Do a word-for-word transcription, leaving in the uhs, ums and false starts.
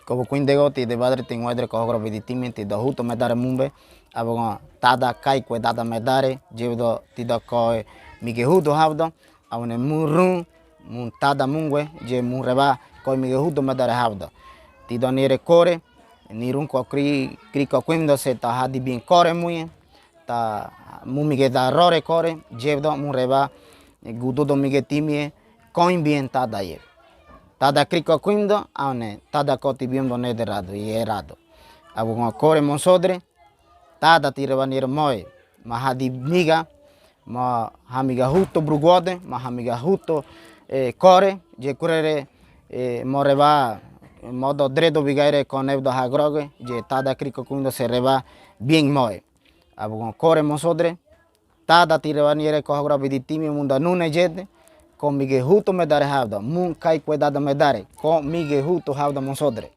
Kobo kuindegot, ti debadre, ti wédre, kohograbidi timi, tidohúto medare munbe, abugon tada kaikue dada medare, yébedo tidokoe migehudo hábudo, aune murun, mun tada mungue, ye mun reba, koe migehudo medare hábudo. Tido nire kore, nirun ko kri, kriko kuimdo se ta hadi bin kore muñe, ta mun mige darore kore, yébedo mun reba, gududo mige timie, koin bien tada ye. Tada kriko kuimdo, aune, tada koti bindo nederado, yerado. Abugon kore monsodre, tada ti reba nire moe, ma hadi miga, ma hamigahuto bruguode, ma hamigahuto, eh, kore, ye kurere, eh, mo reba, modo dredo bigaire konebudo hagroge, ye tada kriko kuimdo se reba, bien moe. Abugon kore monsodre, tada ti reba nire kohograbidi timi munda nune yede, koe migehuto medare hábudo, mun kaikue dada medare, koe migehuto hábudo monsodre.